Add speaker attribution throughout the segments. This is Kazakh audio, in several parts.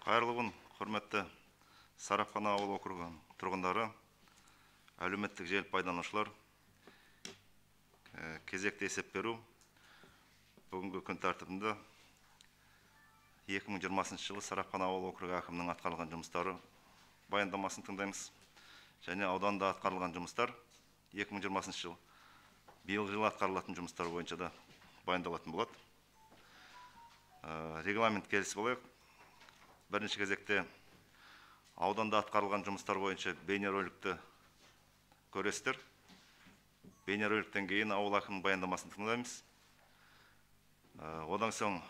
Speaker 1: Қайырлы күн, құрметті Сарапхана ауыл округының тұрғындары, әлеуметтік желі пайдаланушылар. Кезекті есеп беру бүгінгі күн тәртібінде 2020 жылы Сарапхана ауыл округі әкімінің атқарылған жұмыстары баяндамасын тыңдаймыз. Және ауданда атқарылған жұмыстар 2020 жыл биылғы жылы атқарылатын жұмыстар бойынша да баяндалатын болады. Регламент келісіп алайық. Бірінші кезекте ауданда атқарылған жұмыстар бойынша бейнероликті көресіздер. Бейнероликтен кейін ауыл әкімінің баяндамасын тыңдаймыз. Одан соң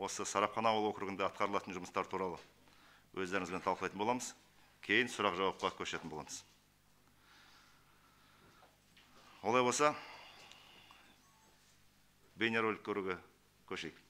Speaker 1: осы Сарапхана ауыл округінде атқарылатын жұмыстар туралы өздеріңізбен талқылайтын боламыз. Кейін сұрақ жауапқа көшетін боламыз. Олай болса, бейнеролик көруге көшейік.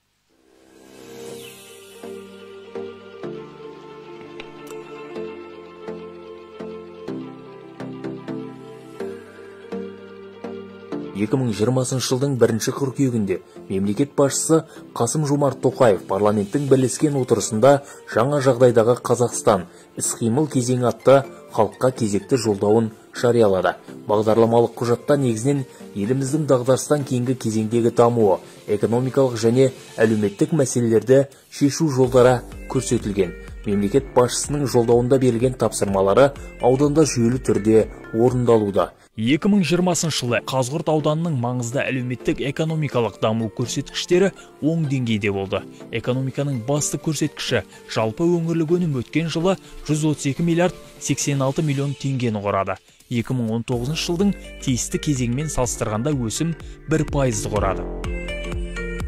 Speaker 2: 2020 жылдың бірінші қыркүйегінде мемлекет басшысы Қасым-Жомарт Тоқаев парламенттің бірлескен отырысында жаңа жағдайдағы Қазақстан іс-қимыл кезеңі атты халыққа кезекті жолдауын жариялады. Бағдарламалық құжатта негізінен еліміздің дағдарыстан кейінгі кезеңдегі дамуы, экономикалық және әлеуметтік мәселелерді шешу жолдары көрсетілген. Мемлекет басшысының жолдауында берілген тапсырмалары ауданда жүйелі түрде орындалуда.
Speaker 3: 2020 жылы Қазығұрт ауданының маңызды әлеуметтік экономикалық даму көрсеткіштері оң деңгейде болды. Экономиканың басты көрсеткіші жалпы өңірлік өнім өткен жылы 132 миллиард 86 миллион теңгені құрады. 2019 жылдың тиісті кезеңімен салыстырғанда өсім 1%-ды құрады.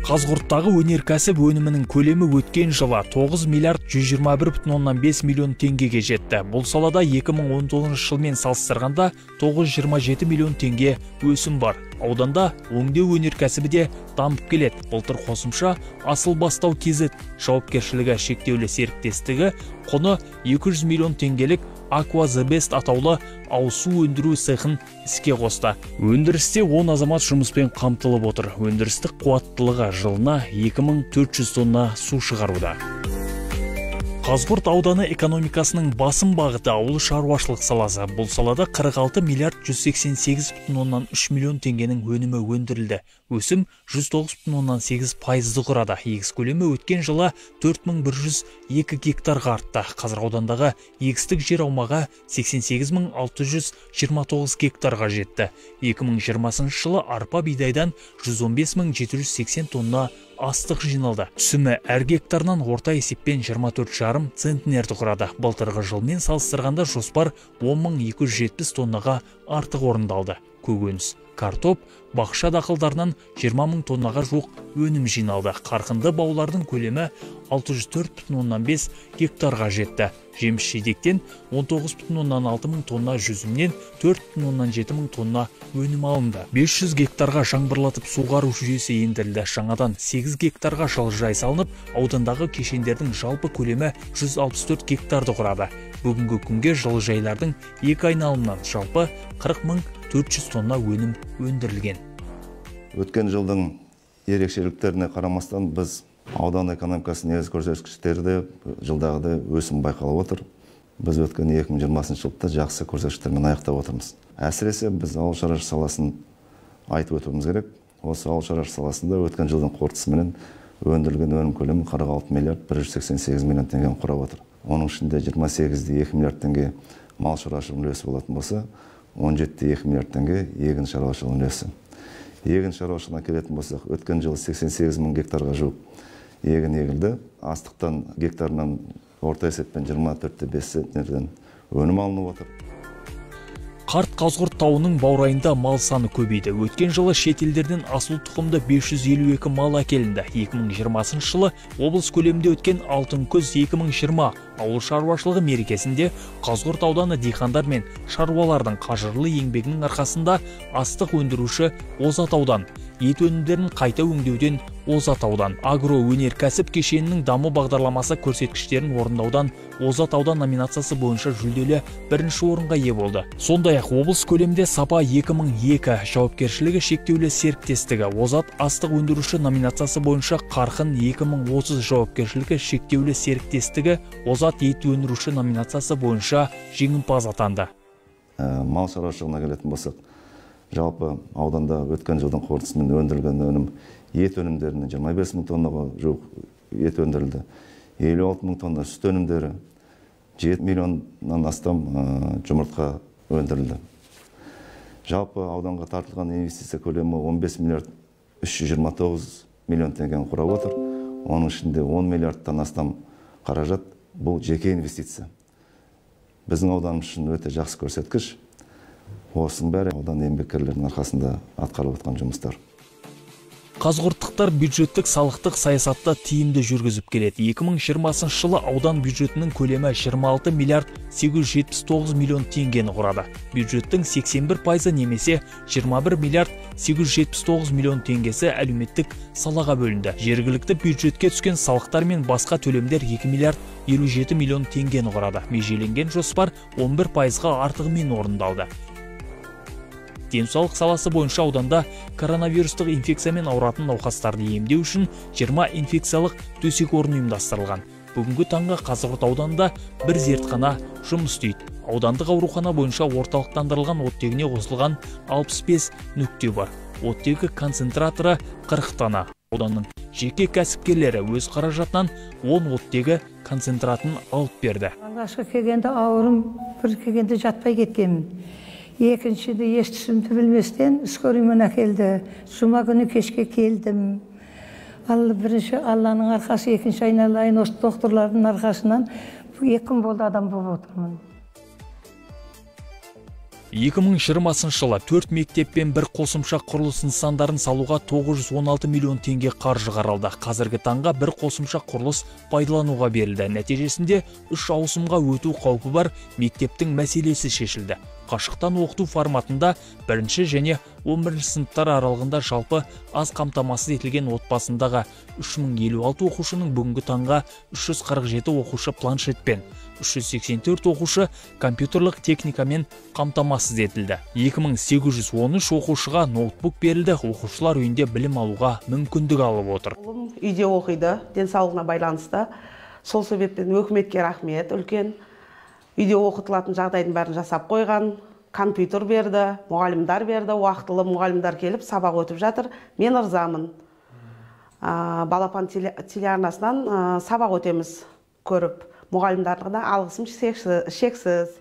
Speaker 3: Қазығұрттағы өнеркәсіп өнімінің көлемі өткен жылы 9 миллиард 121,5 миллион теңгеге жетті. Бұл салада 2019 жылмен салыстырғанда 927 миллион теңге өсім бар. Ауданда өңдеу өнеркәсібі де дамып келеді. Былтыр қосымша Асыл Бастау KZ жауапкершілігі шектеулі серіктестігі құны 200 миллион теңгелік Aqua The Best атаулы ауыз су өндіру цехын іске қосты. Өндірісте 10 азамат жұмыспен қамтылып отыр. Өндірістік қуаттылығы жылына 2400 тонна су шығаруда. Қазығұрт ауданы экономикасының басым бағыты ауыл шаруашылық саласы. Бұл салада 46 миллиард 188,3 миллион теңгенің өнімі өндірілді. Өсім 109,8%-ды құрады. Егіс көлемі өткен жылы 4102 гектарға артты. Қазір аудандағы егістік жер аумағы 88629 гектарға жетті. 2020 жылы арпа бидайдан 115780 тонна астық жиналды. Түсімі әр гектарынан орта есеппен 24,5 центнерді құрады. Былтырғы жылмен салыстырғанда жоспар 10270 тоннаға артық орындалды. Көкөніс, картоп, бақша дақылдарынан 20 000 тоннаға жуық өнім жиналды. Қарқынды баулардың көлемі 604,5 гектарға жетті. Жеміс жидектен 19,6 мың тонна, жүзімнен 4,7 мың тонна өнім алынды. 500 гектарға жаңбырлатып суғару жүйесі ендірілді. Жаңадан 8 гектарға жылыжай салынып, аудандағы кешендердің жалпы көлемі 164 гектарды құрады. Бүгінгі күнге жылыжайлардың екі айналымнан жалпы 40 400 тонна өнім өндірілген.
Speaker 1: Өткен жылдың ерекшеліктеріне қарамастан біз аудан экономикасының негізгі көрсеткіштері жылдағыдай өсім байқалып отыр. Біз өткен 2020 жылда жақсы көрсеткіштермен аяқтап отырмыз. Әсіресе біз ауыл шаруашылығы саласын айтып өтуіміз керек. Осы ауыл шаруашылығы саласында өткен жылдың қорытындысымен өндірілген өнім көлемі 46 миллиард 188 миллион теңгені құрап отыр. Оның ішінде 28,2 миллиард теңге мал шаруашылығының үлесі болатын болса, 17,2 миллиард теңге егін шаруашылығының үлесі. Егін шаруашылығына келетін болсақ, өткен жылы 88 мың гектарға жуық егін егілді. Астықтан гектарынан орта есеппен 24,5 центнерден өнім алынып отыр.
Speaker 3: Қарт Қазығұрт тауының баурайында мал саны көбейді. Өткен жылы шет елдерден асыл тұқымды 552 мал әкелінді. 2020 жылы облыс көлемінде өткен Алтын күз 2020 ауыл шаруашылығы мерекесінде Қазығұрт ауданы диқандар мен шаруалардың қажырлы еңбегінің арқасында астық өндіруші озат аудан, ет өнімдерін қайта өңдеуден озат аудан. Агроөнеркәсіп кешенінің даму бағдарламасы көрсеткіштерін орындаудан озат аудан номинациясы бойынша жүлделі бірінші орынға ие болды. Сондай-ақ облыс көлемінде Сапа 2002 жауапкершілігі шектеулі серіктестігі озат астық өндіруші номинациясы бойынша, Қарқын 2030 жауапкершілігі шектеулі серіктестігі озат ет өндіруші номинациясы бойынша жеңімпаз атанды.
Speaker 1: Мал шаруашылығына келетін болсақ, жалпы ауданда өткен жылдың қорытындысымен өндірілген өнім ет өнімдерінен 25 мың тоннаға жуық ет өндірілді, 56 мың тонна сүт өнімдері, 7 миллионнан астам жұмыртқа өндірілді. Жалпы ауданға тартылған инвестиция көлемі 15 миллиард 329 миллион теңгені құрап отыр. Оның ішінде 10 миллиардтан астам қаражат бұл жеке инвестиция. Біздің ауданымыз үшін өте жақсы көрсеткіш. Осының бәрі аудан еңбеккерлерінің арқасында атқарылып жатқан жұмыстар.
Speaker 3: Қазығұрттықтар бюджеттік салықтық саясатты тиімді жүргізіп келеді. 2020 жылы аудан бюджетінің көлемі 26 миллиард 879 миллион теңгені құрады. Бюджеттің 81% немесе 21 миллиард 879 миллион теңгесі әлеуметтік салаға бөлінді. Жергілікті бюджетке түскен салықтар мен басқа төлемдер 2 миллиард 57 миллион теңгені құрады. Межеленген жоспар 11%-ға артығымен орындалды. Денсаулық саласы бойынша ауданда коронавирустық инфекциямен ауыратын науқастарды емдеу үшін 20 инфекциялық төсек орын ұйымдастырылған. Бүгінгі таңға Қазығұрт ауданында бір зертхана жұмыс істейді. Аудандық аурухана бойынша орталықтандырылған оттегіне қосылған 65 нүкте бар. Оттегі концентраторы 40 дана. Ауданның жеке кәсіпкерлері өз қаражатынан 10 оттегі концентратын алып берді.
Speaker 4: Алғашқы келгенде ауырым, бір келгенде жатпай кеткенмін. Екіншіде еш түсімді білместен скорыймен әкелді. Жұма күні кешке келдім. Бірінші Алланың арқасы, екінші айналайын осы докторлардың арқасынан 2 күн болды адам болып отырмын.
Speaker 3: 2020 жылы 4 мектеп пен бір қосымша құрылыс нысандарын салуға 916 миллион теңге қаржы қаралды. Қазіргі таңға бір қосымша құрылыс пайдалануға берілді. Нәтижесінде 3 ауысымға өту қаупі бар мектептің мәселесі шешілді. Қашықтан оқыту форматында 1-ші және 11-ші сыныптар аралығында жалпы аз қамтамасыз етілген отбасындағы 3056 оқушының бүгінгі таңға 347 оқушы планшетпен, 384 оқушы компьютерлік техникамен қамтамасыз етілді. 2813 оқушыға ноутбук берілді. Оқушылар үйінде білім алуға мүмкіндік алып отыр.
Speaker 5: Ұлым үйде оқиды, денсаулығына байланысты. Сол себептен өкіметке рахмет үлкен. Үйде оқытылатын жағдайдың бәрін жасап қойған, компьютер берді, мұғалімдар берді, уақытылы мұғалімдар келіп сабақ өтіп жатыр. Мен ырзамын. Балапан телеарнасынан сабақ өтеміз көріп. Мұғалімдарға да алғысым шексіз.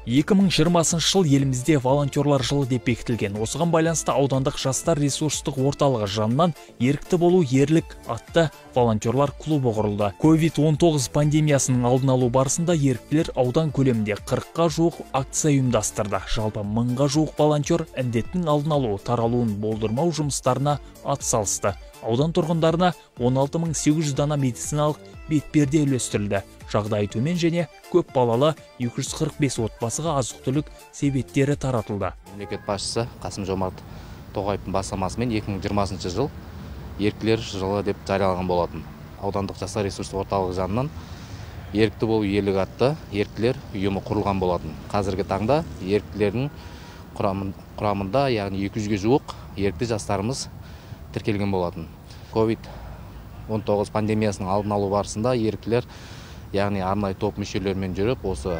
Speaker 3: 2020 жыл елімізде волонтерлар жылы деп бекітілген. Осыған байланысты аудандық жастар ресурстық орталығы жанынан ерікті болу ерлік атты волонтерлар клубы құрылды. COVID-19 пандемиясының алдын алу барысында еріктілер аудан көлемінде 40-қа жуық акция ұйымдастырды. Жалпы 1000-ға жуық волонтер індеттің алдын алу, таралуын болдырмау жұмыстарына атсалысты. Аудан тұрғындарына 16800 дана медициналық бетперде үлестірілді. Жағдайы төмен және көп балалы 245 отбасыға азық-түлік себеттері таратылды.
Speaker 6: Мемлекет басшысы Қасым-Жомарт Тоқаевтың бастамасымен 2020 жыл еріктілер жылы деп жарияланған болатын. Аудандық жастар ресурстық орталығы жанынан ерікті болу ерлік атты еріктілер ұйымы құрылған болатын. Қазіргі таңда еріктілердің құрамында, яғни 200-ге жуық ерікті жастарымыз тіркелген болатын. COVID-19 пандемиясының алдын алу барысында еріктілер, яғни арнайы топ мүшелерімен жүріп, осы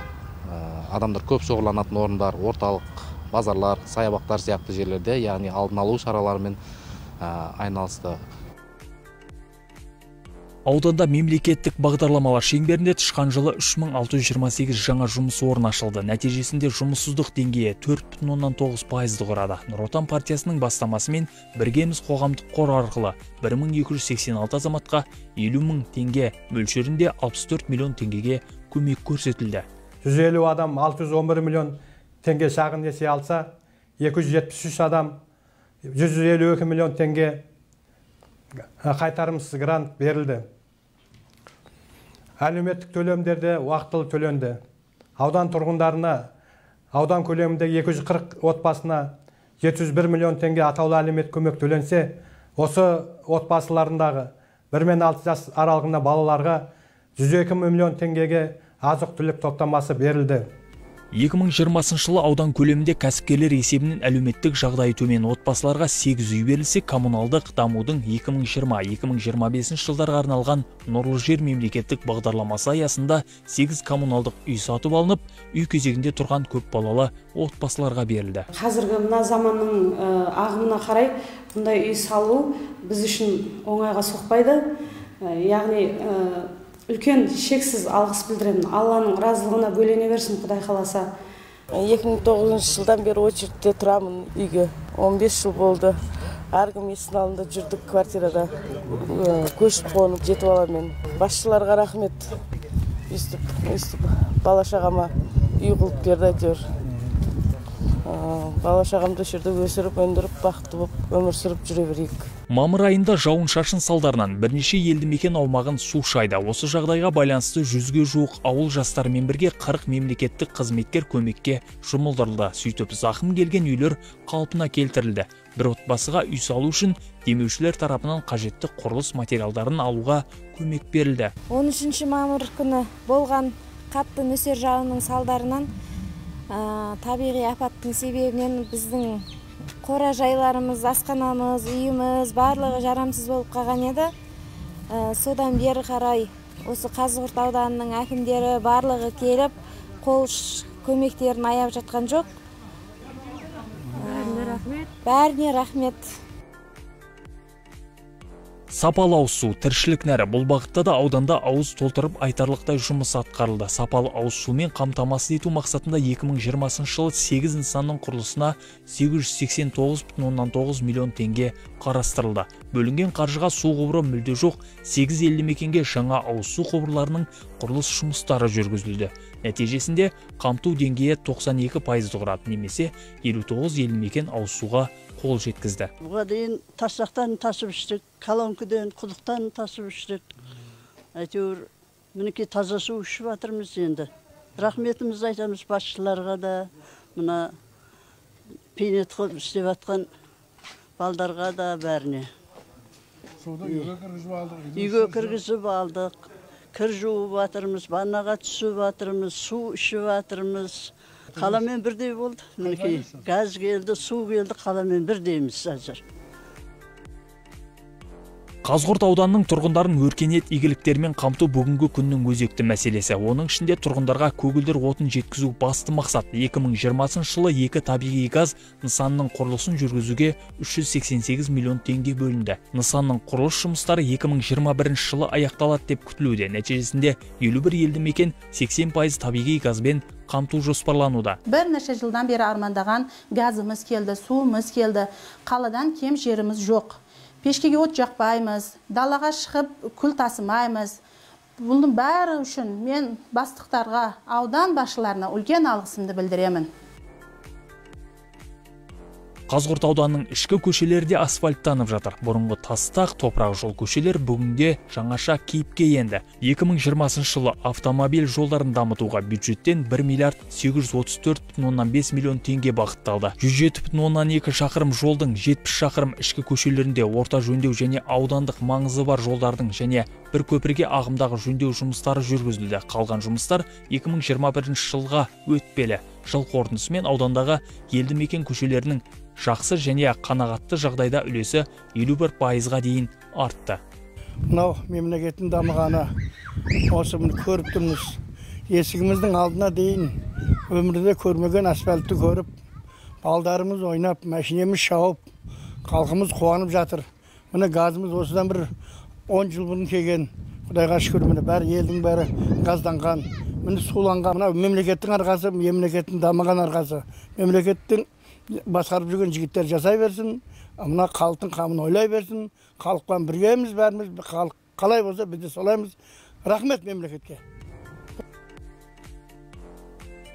Speaker 6: адамдар көп шоғырланатын орындар, орталық базарлар, саябақтар сияқты жерлерде, яғни алдын алу шараларымен айналысты.
Speaker 3: Ауданда мемлекеттік бағдарламалар шеңберінде тышқан жылы 3628 жаңа жұмыс орны ашылды. Нәтижесінде жұмыссыздық деңгейі 4,9%-ды құрады. Нұр Отан партиясының бастамасымен Біргеміз қоғамдық қор арқылы 1286 азаматқа 50 мың теңге мөлшерінде 64 миллион теңгеге көмек көрсетілді.
Speaker 7: 150 адам 611 миллион теңге шағын несие алса, 273 адам 152 миллион теңге қайтарымсыз грант берілді. Әлеуметтік төлемдер де уақытылы төленді. Аудан тұрғындарына, аудан көлемінде 240 отбасына 701 миллион теңге атаулы әлеуметтік көмек төленсе, осы отбасыларындағы 1 мен 6 жас аралығында балаларға 102 миллион теңгеге азық-түлік топтамасы берілді.
Speaker 3: 2020 жылы аудан көлемінде кәсіпкерлер есебінен әлеуметтік жағдайы төмен отбасыларға 8 үй берілсе, коммуналдық дамудың 2020-2025 жылдарға арналған Нұрлы жер мемлекеттік бағдарламасы аясында 8 коммуналдық үй сатып алынып, үй кезегінде тұрған көп балалы отбасыларға берілді.
Speaker 8: Қазіргі мына заманның ағымына қарай бұндай үй салу біз үшін оңайға соқпайды. Яғни үлкен шексіз алғыс білдіремін. Алланың разылығына бөлене берсін, Құдай қаласа.
Speaker 9: 2009 жылдан бері очередьте тұрамын үйге. 15 жыл болды. Әркім есіктің алдында жүрдік квартирада. Көшіп қонып 7 баламен. Басшыларға рахмет. Өстіп бала шағама үй қылып берді әйтеуір. Бала шағамды осы жерде өсіріп, өндіріп, бақытты болып өмір сүріп жүре берейік.
Speaker 3: Мамыр айында жауын-шашын салдарынан бірнеше елді мекен аумағын су шайды. Осы жағдайға байланысты 100-ге жуық ауыл жастарымен бірге 40 мемлекеттік қызметкер көмекке жұмылдырылды. Сөйтіп зақым келген үйлер қалпына келтірілді. Бір отбасыға үй салу үшін демеушілер тарапынан қажетті құрылыс материалдарын алуға көмек берілді.
Speaker 10: 13 мамыр күні болған қатты нөсер жауынның салдарынан табиғи апаттың себебінен біздің қора жайларымыз, асханамыз, үйіміз барлығы жарамсыз болып қалған еді. Содан бері қарай осы Қазығұрт ауданының әкімдері барлығы келіп, қол көмектерін аяп жатқан жоқ.
Speaker 11: Бәріне рахмет.
Speaker 10: Бәріне рахмет.
Speaker 3: Сапалы ауыз су, тіршілік нәрі. Бұл бағытта да ауданда ауыз толтырып айтарлықтай жұмыс атқарылды. Сапалы ауыз сумен қамтамасыз ету мақсатында 2020 жылы 8 нысанның құрылысына 889,9 миллион теңге қарастырылды. Бөлінген қаржыға су құбыры мүлде жоқ 8 елді мекенге жаңа ауыз су құбырларының құрылыс жұмыстары жүргізілді. Нәтижесінде қамту деңгейі 92%-ды құрады, немесе 59 елді мекен ауыз суға қол жеткізді.
Speaker 12: Бұға дейін тастақтан тасып іштік, колонкіден, құдықтан тасып іштік. Әйтеуір мінекей таза су ішіп жатырмыз енді. Рахметімізді айтамыз басшыларға да, мына пейнет қылып істеп жатқан балдарға да бәріне.
Speaker 13: Суды үйге кіргізіп алдық.
Speaker 12: Үйге кіргізіп алдық. Кір жуып жатырмыз, ваннаға түсіп жатырмыз, су ішіп жатырмыз. Қаламен бірдей болды. Мінекей газ келді, су келді, қаламен бірдейміз қазір.
Speaker 3: Қазығұрт ауданының тұрғындарын өркениет игіліктерімен қамту бүгінгі күннің өзекті мәселесі. Оның ішінде тұрғындарға көгілдір отын жеткізу басты мақсат. 2020 жылы екі табиғи газ нысанының құрылысын жүргізуге 388 миллион теңге бөлінді. Нысанның құрылыс жұмыстары 2021 жылы аяқталады деп күтілуде. Нәтижесінде 51 елді мекен 80% табиғи газбен қамту жоспарлануда.
Speaker 14: Бірнеше жылдан бері армандаған газымыз келді, суымыз келді. Қаладан кем жеріміз жоқ. Пешкеге от жақпаймыз, далаға шығып күл тасымаймыз. Бұның бәрі үшін мен бастықтарға, аудан басшыларына үлкен алғысымды білдіремін.
Speaker 3: Қазығұрт ауданының ішкі көшелері де асфальттанып жатыр. Бұрынғы тастақ, топырақ жол көшелер бүгінде жаңаша кейіпке енді. 2020 жылы автомобиль жолдарын дамытуға бюджеттен 1 миллиард 834,5 миллион теңге бағытталды. 107,2 шақырым жолдың 70 шақырым ішкі көшелерінде орта жөндеу және аудандық маңызы бар жолдардың және бір көпірге ағымдағы жөндеу жұмыстары жүргізілді. Қалған жұмыстар 2021 жылға өтпелі. Жыл қорытындысымен аудандағы елді мекен көшелерінің жақсы және қанағатты жағдайда үлесі 51%-ға дейін артты.
Speaker 13: Мынау мемлекеттің дамығаны осы міне көріп тұрмыз. Есігіміздің алдына дейін өмірде көрмеген асфальтты көріп, балдарымыз ойнап, машинеміз шауып, халқымыз қуанып жатыр. Міне газымыз осыдан бір 10 жыл бұрын келген. Құдайға шүкір, міне бәрі елдің бәрі газданған, міне суланған. Мынау мемлекеттің арқасы, мемлекеттің дамыған арқасы. Мемлекеттің басқарып жүрген жігіттер жасай берсін, мына халықтың қамын ойлай берсін. Халықпен біргеміз бәріміз, халық қалай болса біз де солаймыз. Рахмет мемлекетке.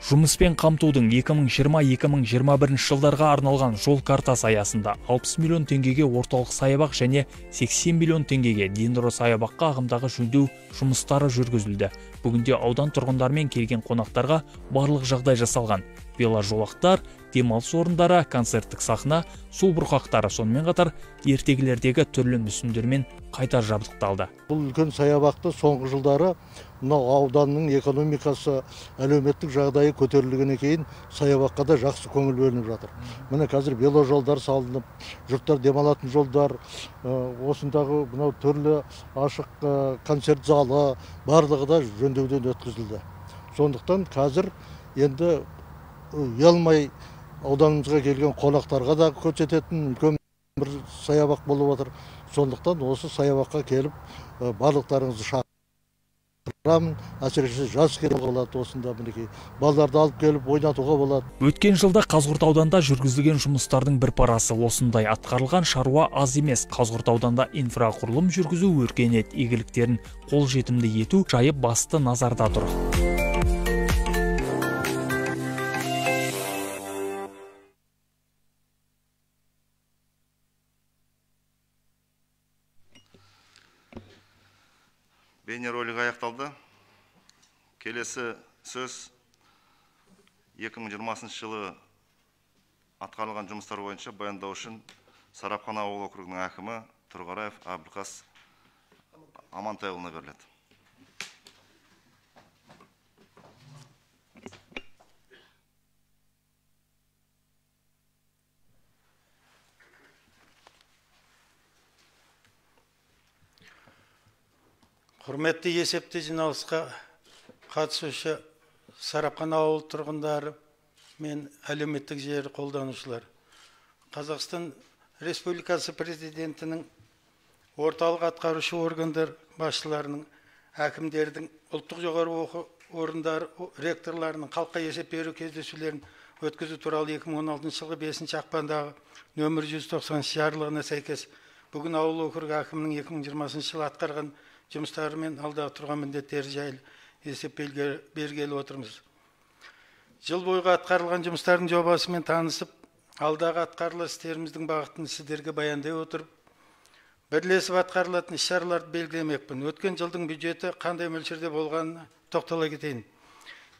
Speaker 3: Жұмыспен қамтудың 2020-2021 жылдарға арналған жол картасы аясында 60 миллион теңгеге орталық саябақ және 80 миллион теңгеге дендросаябаққа ағымдағы жөндеу жұмыстары жүргізілді. Бүгінде аудан тұрғындарымен келген қонақтарға барлық жағдай жасалған. Веложолақтар, демалыс орындары, концерттік сахна, су бұрқақтары, сонымен қатар ертегілердегі түрлі мүсіндермен қайта жабдықталды.
Speaker 11: Бұл үлкен саябақты соңғы жылдары мынау ауданның экономикасы, әлеуметтік жағдайы көтерілгеннен кейін саябаққа да жақсы көңіл бөлініп жатыр. Міне қазір веложолдар салынып, жұрттар демалатын жолдар, осындағы мынау түрлі ашық концерт залы барлығы да жөндеуден өткізілді. Сондықтан қазір енді ұялмай ауданымызға келген қонақтарға да көрсететін үлкен бір саябақ болып отыр. Сондықтан осы саябаққа келіп барлықтарыңызды шақырамын. Әсіресе жас келуге болады, осында мінекей балаларды алып келіп ойнатуға болады.
Speaker 3: Өткен жылда Қазығұрт ауданында жүргізілген жұмыстардың бір парасы осындай. Атқарылған шаруа аз емес. Қазығұрт ауданында инфрақұрылым жүргізу, өркениет игіліктерін қолжетімді ету жайы басты назарда тұр.
Speaker 1: Бейнеролик аяқталды. Келесі сөз 2020 жылы атқарылған жұмыстар бойынша баяндау үшін Сарапхан ауыл округінің әкімі Тұрғараев Әбілқас Амантайұлына беріледі.
Speaker 15: Құрметті есепті жиналысқа қатысушы Сарапхан ауыл тұрғындары мен әлеуметтік желі қолданушылар. Қазақстан Республикасы Президентінің орталық атқарушы органдар басшыларының, әкімдердің, ұлттық жоғары оқу орындары ректорларының халыққа есеп беру кездесулерін өткізу туралы 2016 жылғы 5 ақпандағы нөмір 190 жарлығына сәйкес бүгін ауыл округі әкімінің 2020 жылы атқарған жұмыстары мен алдағы тұрған міндеттері жайлы есеп бергелі отырмыз. Жыл бойғы атқарылған жұмыстардың жобасымен танысып, алдағы атқарылар істеріміздің бағытын сіздерге баяндай отырып, бірлесіп атқарылатын іс-шараларды белгілемекпін. Өткен жылдың бюджеті қандай мөлшерде болғанына тоқтала кетейін.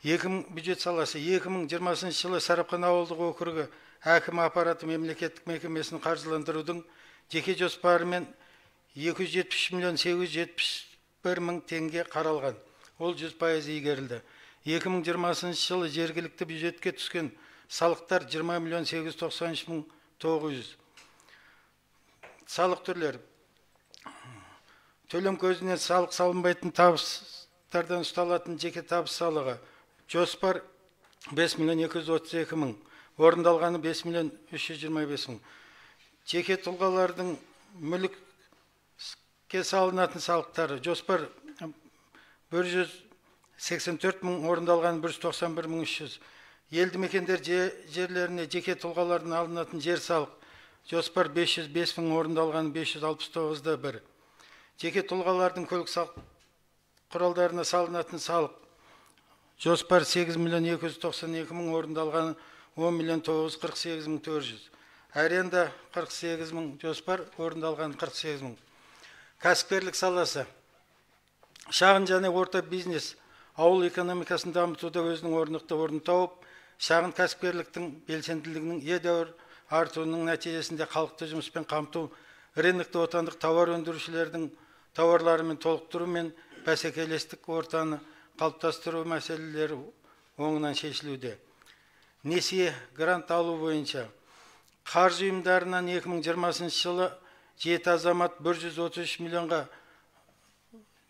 Speaker 15: Бюджет саласы 2020 жылы Сарапхан ауылдық округі әкімі аппараты мемлекеттік мекемесін қаржыландырудың жеке жоспарымен 273 миллион 871 мың теңге қаралған. Ол 100% игерілді. 2020 жылы жергілікті бюджетке түскен салықтар 20 миллион 893 мың 900. Салық түрлері. Төлем көзінен салық салынбайтын табыстардан ұсталатын жеке табыс салығы. Жоспар 5 миллион 232 мың. Орындалғаны 5 миллион 325 мың. Жеке тұлғалардың мүлікке салынатын салықтары. Жоспар 184 мың, орындалған 191 мың 300. Елді мекендер жерлеріне жеке тұлғалардың алынатын жер салық. Жоспар 505 мың, орындалған 569,1. Жеке тұлғалардың көлік құралдарына салынатын салық. Жоспар 8 миллион 292 мың, орындалған 10 миллион 948 мың 400. Аренда 48 мың, жоспар орындалған 48 мың. Кәсіпкерлік саласы. Шағын және орта бизнес ауыл экономикасын дамытуда өзінің орнықты орнын тауып, шағын кәсіпкерліктің белсенділігінің едәуір артуының нәтижесінде халықты жұмыспен қамту, рынокты отандық тауар өндірушілердің тауарларымен толықтыру мен бәсекелестік ортаны қалыптастыру мәселелері оңынан шешілуде. Несие грант алу бойынша қаржы ұйымдарынан 2020 жылы 7 азамат 133 миллионға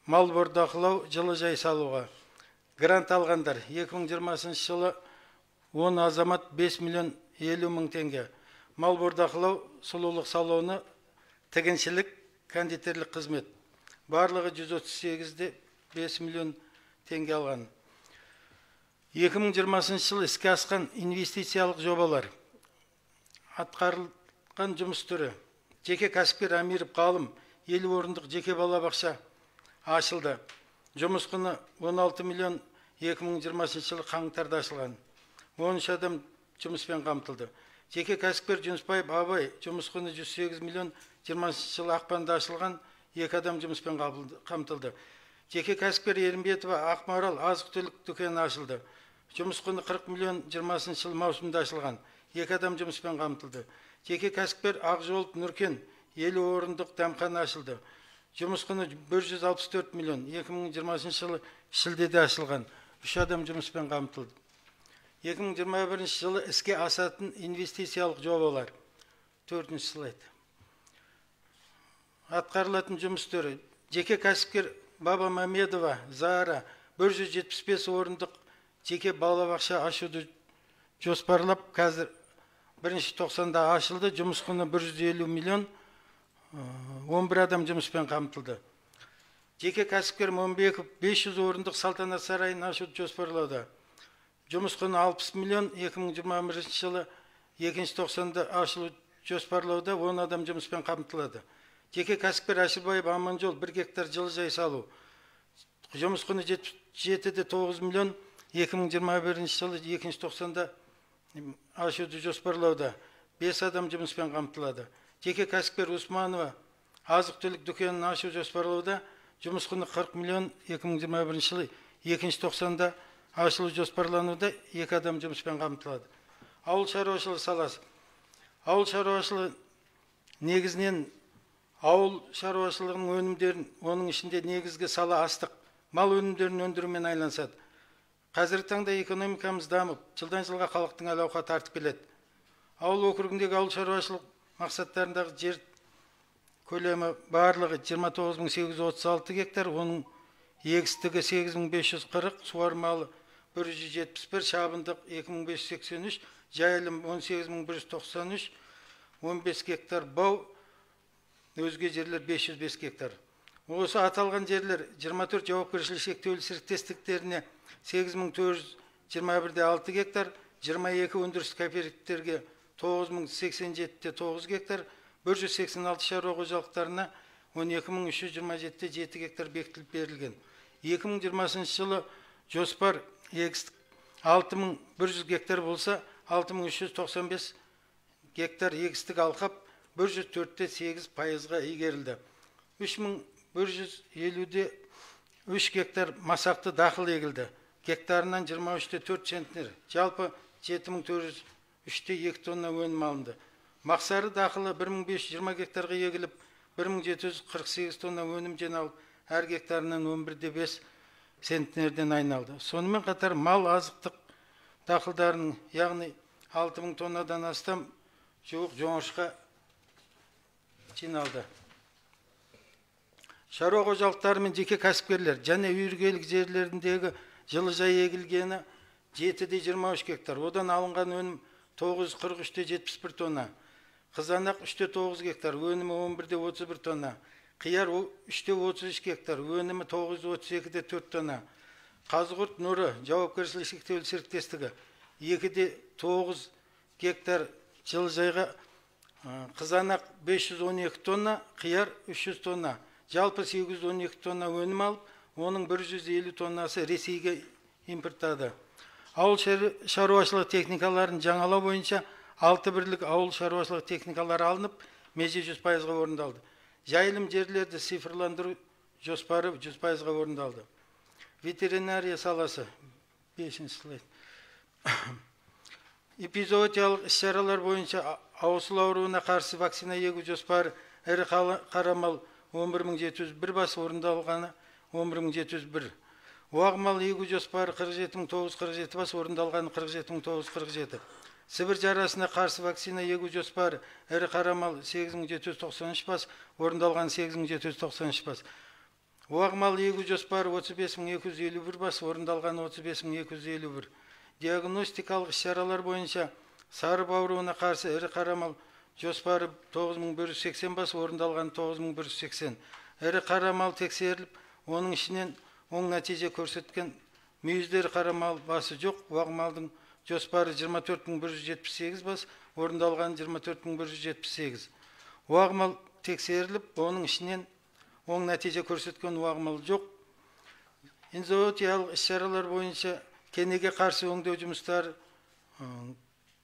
Speaker 15: мал бордақылау жылыжай салуға. Грант алғандар 2020 жылы 10 азамат 5 миллион 50 мың теңге. Мал бордақылау, сұлулық салоны, тігіншілік, кондитерлік қызмет. Барлығы 138,5 миллион теңге алған. 2020 жылы іске асқан инвестициялық жобалар. Атқарылған жұмыс түрі. Жеке кәсіпкер Амиров Ғалым 50 орындық жеке балабақша ашылды. Жұмыс құны 16 миллион 2020 жылы қаңтарда ашылған. 13 адам жұмыспен қамтылды. Жеке кәсіпкер Жүнісбаев Абай жұмыс құны 108 миллион 20 жылы ақпанда ашылған, 2 адам жұмыспен қамтылды. Жеке кәсіпкер Ерімбетова Ақмарал азық-түлік дүкені ашылды. Жұмыс құны 40 миллион 20 жыл маусымда ашылған. 2 адам жұмыспен қамтылды. Жеке кәсіпкер Ақжолов Нұркен 50 орындық дәмхана ашылды. Жұмыс құны 164 миллион 2020 жылы шілдеде ашылған. 3 адам жұмыспен қамтылды. 2021 жылы іске асатын инвестициялық жобалар. 4-ші слайд. Атқарылатын жұмыс түрі. Жеке кәсіпкер Баба Мамедова Зара 175 орындық жеке балабақша ашуды жоспарлап, қазір 1-ші тоқсанда ашылды. Жұмыс құны 150 миллион, 11 адам жұмыспен қамтылды. Жеке кәсіпкер Момбеков 500 орындық салтанат сарайын ашуды жоспарлауда. Жұмыс құны 60 миллион, 2021 жылы 2-ші тоқсанда ашылу жоспарлауда, 10 адам жұмыспен қамтылады. Жеке кәсіпкер Әшірбаев Аманжол 1 гектар жылыжай салу. Жұмыс құны 77,9 миллион, 2021 жылы 2-ші тоқсанда ашуды жоспарлауда. 5 адам жұмыспен қамтылады. Жеке кәсіпкер Усманова азық-түлік дүкенін ашу жоспарлауда. Жұмыс құны 40 миллион, 2021 жылы 2-ші тоқсанда ашылу жоспарлануда, 2 адам жұмыспен қамтылады. Ауыл шаруашылығы саласы. Ауыл шаруашылығы негізінен ауыл шаруашылығының өнімдерін, оның ішінде негізгі сала астық, мал өнімдерін өндірумен айналысады. Қазіргі таңда экономикамыз дамып, жылдан жылға халықтың әл-ауқаты артып келеді. Ауыл округіндегі ауыл шаруашылық мақсаттарындағы жер көлемі барлығы 29836 гектар, оның егістігі 8540, суармалы 171, шабындық 2583, жайылым 18193, 15 гектар бау, өзге жерлер 505 гектар. Осы аталған жерлер 24 жауапкершілігі шектеулі серіктестіктеріне 8421,6 гектар, 22 өндірістік кооперативтерге 9087,9 гектар, 186 шаруа қожалықтарына 12327,7 гектар бекітіліп берілген. 2020 жылы жоспар егістік 6100 гектар болса, 6395 гектар егістік алқап 104,8%-ға игерілді. 3153 гектар масақты дақыл егілді. Гектарынан 23,4 центнер, жалпы 7403,2 тонна өнім алынды. Мақсары дақылы 1520 гектарға егіліп, 1748 тонна өнім жиналып, әр гектарынан 11,5 центнерден айналды. Сонымен қатар мал азықтық дақылдарының, яғни 6000 тоннадан астам жуық жоңышқа жиналды. Шаруа қожалықтары мен жеке кәсіпкерлер және үйіргелік жерлеріндегі жылыжай егілгені 7,23 гектар, одан алынған өнім 943,71 тонна. Қызанақ 3,9 гектар, өнімі 11,31 тонна. Қияр 3,33 гектар, өнімі 932,4 тонна. Қазығұрт нұры жауапкершілігі шектеулі серіктестігі 2,9 гектар жылыжайға қызанақ 512 тонна, қияр 300 тонна. Жалпы 812 тонна өнім алып, оның 150 тоннасы Ресейге импорттады. Ауыл шаруашылығы техникаларын жаңалау бойынша 6 бірлік ауыл шаруашылығы техникалары алынып, меже 100%-ға орындалды. Жайылым жерлерді цифрландыру жоспары 100%-ға орындалды. Ветеринария саласы, 5-ші слайд. Эпизоотиялық іс-шаралар бойынша аусыл ауруына қарсы вакцина егу жоспары ірі қара мал 11701 бас, орындалғаны 11701. Уақ мал егу жоспары 47947 бас, орындалғаны 47947. Сібір жарасына қарсы вакцина егу жоспары ірі қара мал 8793 бас, орындалғаны 8793 бас. Уақ мал егу жоспары 35251 бас, орындалғаны 35251. Диагностикалық іс-шаралар бойынша сарып ауруына қарсы ірі қара мал жоспары 9180 бас, орындалған 9180. Ірі қара мал тексеріліп, оның ішінен оң нәтиже көрсеткен мүйіздері қара мал басы жоқ. Уақ малдың жоспары 24178 бас, орындалған 24178. Уақ мал тексеріліп, оның ішінен оң нәтиже көрсеткен уақ мал жоқ. Энзоотиялық іс-шаралар бойынша кенеге қарсы өңдеу жұмыстары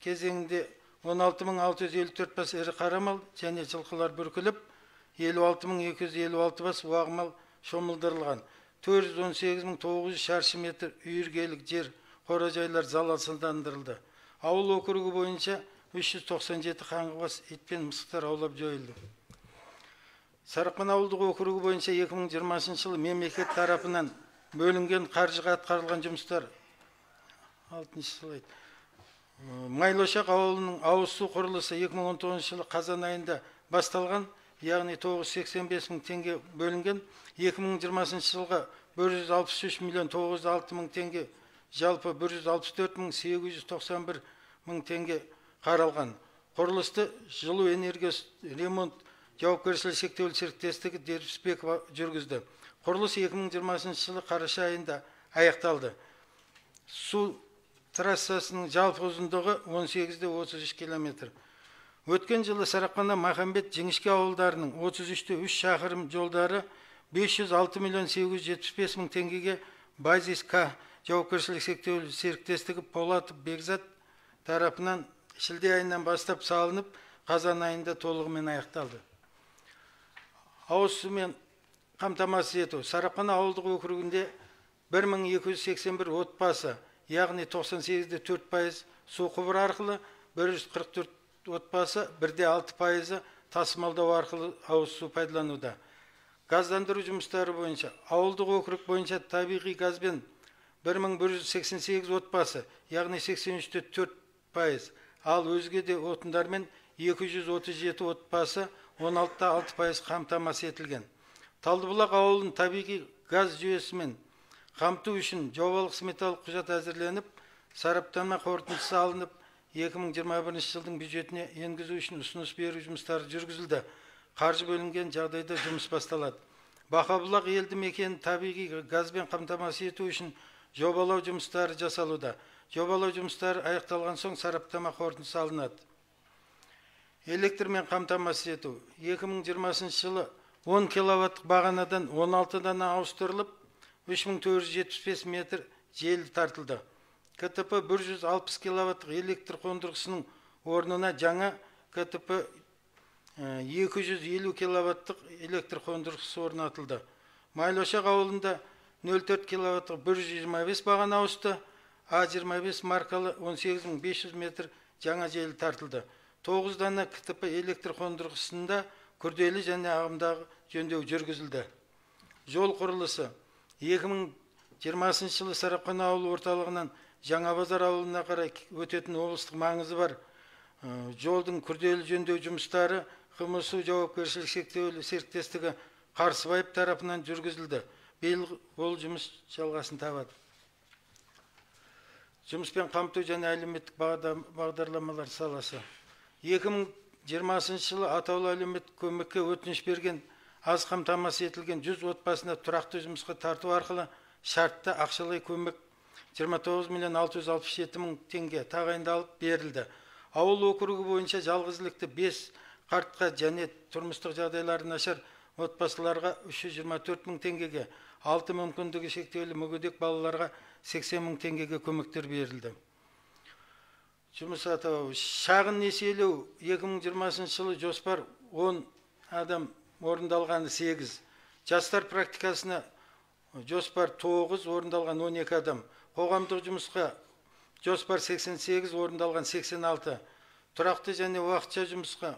Speaker 15: кезеңінде 16654 бас ірі қара мал және жылқылар бүркіліп, 56256 бас уақ мал шомылдырылған. 418 900 шаршы метр үйіргелік жер қора-жайлар залалсыздандырылды. Ауыл округі бойынша 397 қаңғыбас ит пен мысықтар аулап жойылды. Сарықпан ауылдық округі бойынша 2020 жылы мемлекет тарапынан бөлінген қаржыға атқарылған жұмыстар 6 слайд. Майлошақ ауылының ауыз су құрылысы 2019 жылы қазан айында басталған, яғни 985 мың теңге бөлінген. 2020 жылға 163 миллион 906 мың теңге, жалпы 164 мың 891 мың теңге қаралған. Құрылысты жылу энергиясы ремонт жауапкершілігі шектеулі серіктестігі Дербісбекова жүргізді. Құрылыс 2020 жылы қараша айында аяқталды. Су трассасының жалпы ұзындығы 18,33 километр. Өткен жылы Сарапқана, Махамбет, Жіңішке ауылдарының 33,3 шақырым жолдары 506 миллион 875 мың теңгеге Базис К жауапкершілігі шектеулі серіктестігі Полатов Бекзат тарапынан шілде айынан бастап салынып, қазан айында толығымен аяқталды. Ауыз сумен қамтамасыз ету. Сарапқана ауылдық округінде 1281 отбасы, яғни 98,4% су құбыры арқылы, 144 отбасы 1,6% тасымалдау арқылы ауыз су пайдалануда. Газдандыру жұмыстары бойынша ауылдық округ бойынша табиғи газбен 1188 отбасы, яғни 83,4%, ал өзге де отындармен 237 отбасы 16,6% қамтамасыз етілген. Талдыбұлақ ауылын табиғи газ жүйесімен қамту үшін жобалық сметалық құжат әзірленіп, сараптама қорытындысы алынып, 2021 жылдың бюджетіне енгізу үшін ұсыныс беру жұмыстары жүргізілді. Қаржы бөлінген жағдайда жұмыс басталады. Бақабұлақ елді мекенін табиғи газбен қамтамасыз ету үшін жобалау жұмыстары жасалуда. Жобалау жұмыстары аяқталған соң сараптама қорытындысы алынады. Электрмен қамтамасыз ету. 2020 жылы 10 киловаттық бағанадан 16 дана ауыстырылып, 3475 метр желі тартылды. КТП 160 киловаттық электр қондырғысының орнына жаңа КТП 250 киловаттық электр қондырғысы орнатылды. Майлошақ ауылында 0,4 киловаттық 125 бағана ауысты, А25 маркалы 18500 метр жаңа желі тартылды. 9 дана КТП электр қондырғысында күрделі және ағымдағы жөндеу жүргізілді. Жол құрылысы. 2020 жылы Сарапқана ауылы орталығынан Жаңабазар ауылына қарай өтетін облыстық маңызы бар жолдың күрделі жөндеу жұмыстары ҚМСУ жауапкершілігі шектеулі серіктестігі Қарсыбаев тарапынан жүргізілді. Биыл ол жұмыс жалғасын табады. Жұмыспен қамту және әлеуметтік бағдарламалар саласы. 2020 жылы атаулы әлеуметтік көмекке өтініш берген аз қамтамасыз етілген 100 отбасына тұрақты жұмысқа тарту арқылы шартты ақшалай көмек 29 миллион 667 мың теңге тағайындалып берілді. Ауыл округі бойынша жалғызілікті 5 қартқа және тұрмыстық жағдайлары нашар отбасыларға 324 мың теңгеге, 6 мүмкіндігі шектеулі мүгедек балаларға 80 мың теңгеге көмектер берілді. Жұмыс атауы. Шағын несиелеу 2020 жылы жоспар 10 адам, орындалғаны 8. Жастар практикасына жоспар 9, орындалған 12 адам. Қоғамдық жұмысқа жоспар 88, орындалған 86. Тұрақты және уақытша жұмысқа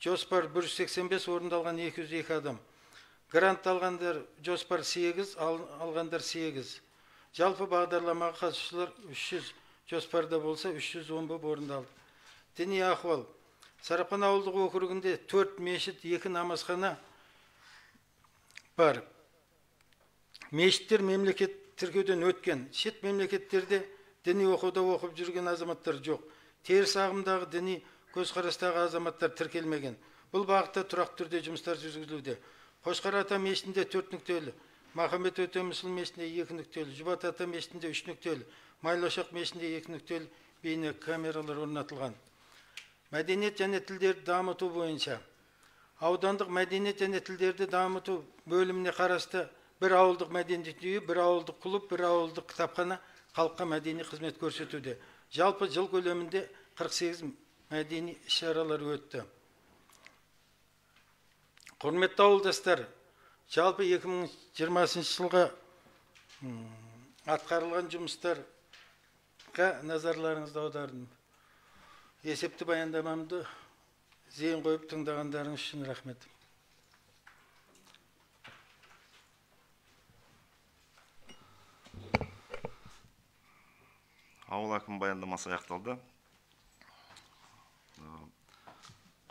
Speaker 15: жоспар 185, орындалған 202 адам. Грант алғандар жоспар 8, алғандар 8. Жалпы бағдарламаға қатысушылар 300 жоспарда болса 310 болып орындалды. Діни ахуал. Сарапқан ауылдық округінде 4 мешіт, 2 намазхана бар. Мешіттер мемлекет тіркеуден өткен. Шет мемлекеттерде діни оқуда оқып жүрген азаматтар жоқ. Теріс ағымдағы діни көзқарастағы азаматтар тіркелмеген. Бұл бағытта тұрақты түрде жұмыстар жүргізілуде. Қошқар ата мешітінде 4 нүктелі, Махамбет Өтемісұлы мешітінде 2 нүктелі, Жұбат ата мешітінде 3 нүктелі, Майлошақ мешітінде 2 нүктелі бейне камералар орнатылған. Мәдениет және тілдерді дамыту бойынша аудандық мәдениет және тілдерді дамыту бөліміне қарасты бір ауылдық мәдениет үйі, бір ауылдық клуб, бір ауылдық кітапхана халыққа мәдени қызмет көрсетуде. Жалпы жыл көлемінде 48 мәдени іс-шаралар өтті. Құрметті ауылдастар, жалпы 2020 жылға Атқарылған жұмыстарға назарларыңызды аудардым. Есепті баяндамамды зейін қойып тыңдағандарыңыз үшін рахмет.
Speaker 1: Ауыл әкімі баяндамасы аяқталды.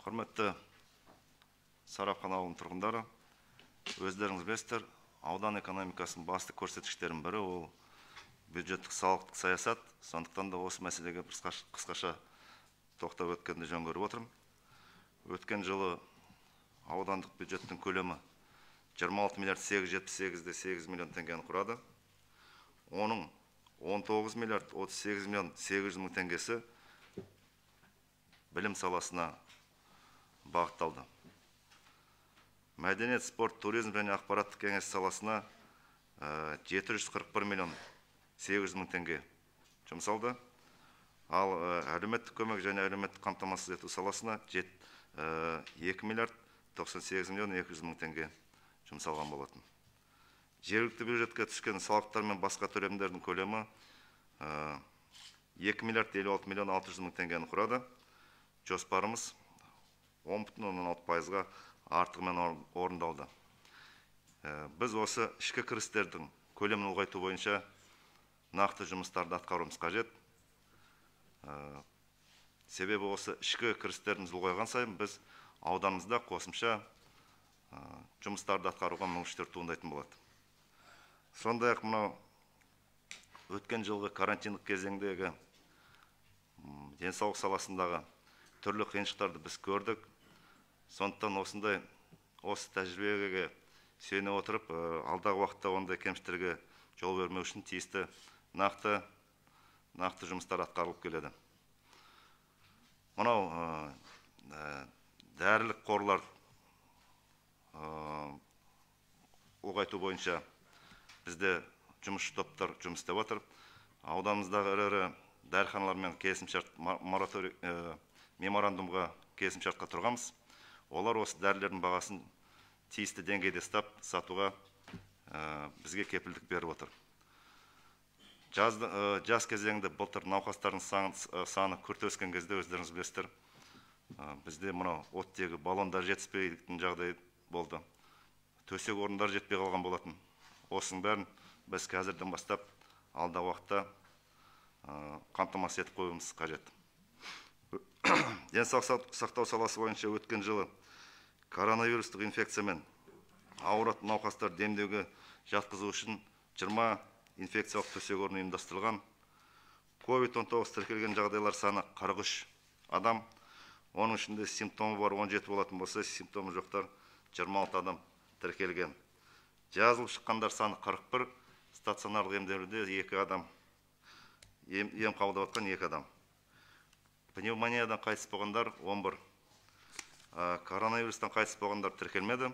Speaker 1: Құрметті Сарапқан ауылының тұрғындары, өздеріңіз білесіздер, аудан экономикасының басты көрсеткіштерінің бірі ол бюджеттік салықтық саясат. Сондықтан да осы мәселеге қысқаша тоқтап өткенді жөн көріп отырмын. Өткен жылы аудандық бюджеттің көлемі 26 миллиард 878,8 миллион теңгені құрады. Оның 19 миллиард 38 миллион 800 мың теңгесі білім саласына бағытталды. Мәдениет, спорт, туризм және ақпараттық кеңес саласына 741 миллион 800 мың теңге жұмсалды. Ал әлеуметтік көмек және әлеуметтік қамтамасыз ету саласына 2 миллиард 98 миллион 200 мың теңге жұмсалған болатын. Жергілікті бюджетке түскен салықтар мен басқа төлемдердің көлемі 2 миллиард 56 миллион 600 мың теңгені құрады. Жоспарымыз 10,6%-ға артығымен орындалды. Біз осы ішкі кірістердің көлемін ұлғайту бойынша нақты жұмыстарды атқаруымыз қажет. Себебі осы ішкі кірістеріміз ұлғайған сайын біз ауданымызда қосымша жұмыстарды атқаруға мүмкіншіліктер туындайтын болады. Сондай-ақ мынау өткен жылғы карантиндік кезеңдегі денсаулық саласындағы түрлі қиыншылықтарды біз көрдік. Сондықтан осындай осы тәжірибеге сүйене отырып, алдағы уақытта ондай кемшіліктерге жол бермеу үшін тиісті нақты жұмыстар атқарылып келеді. Мынау дәрілік қорлар ұлғайту бойынша бізде жұмысшы топтар жұмыс істеп отыр. Ауданымыздағы ірі дәріханалармен келісімшарт мораторий меморандумға келісімшартқа тұрғанбыз. Олар осы дәрілердің бағасын тиісті деңгейде ұстап сатуға бізге кепілдік беріп отыр. Жаз кезеңінде былтыр науқастардың саны күрт өскен кезде өздеріңіз білесіздер, бізде мынау оттегі баллондар жетіспейтін жағдай болды. Төсек орындар жетпей қалған болатын. Осының бәрін біз қазірден бастап алдағы уақытта қамтамасыз етіп қоюымыз қажет. Денсаулық сақтау саласы бойынша өткен жылы коронавирустық инфекциямен ауыратын науқастарды емдеуге жатқызу үшін 20 инфекциялық төсек орны ұйымдастырылған. COVID-19 тіркелген жағдайлар саны 43 адам. Оның ішінде симптомы бар 17 болатын болса, симптомы жоқтар 26 адам тіркелген. Жазылып шыққандар саны 41, стационарлық емделуде 2 адам, ем қабылдап жатқан 2 адам. Пневмониядан қайтыс болғандар 11, коронавирустан қайтыс болғандар тіркелмеді.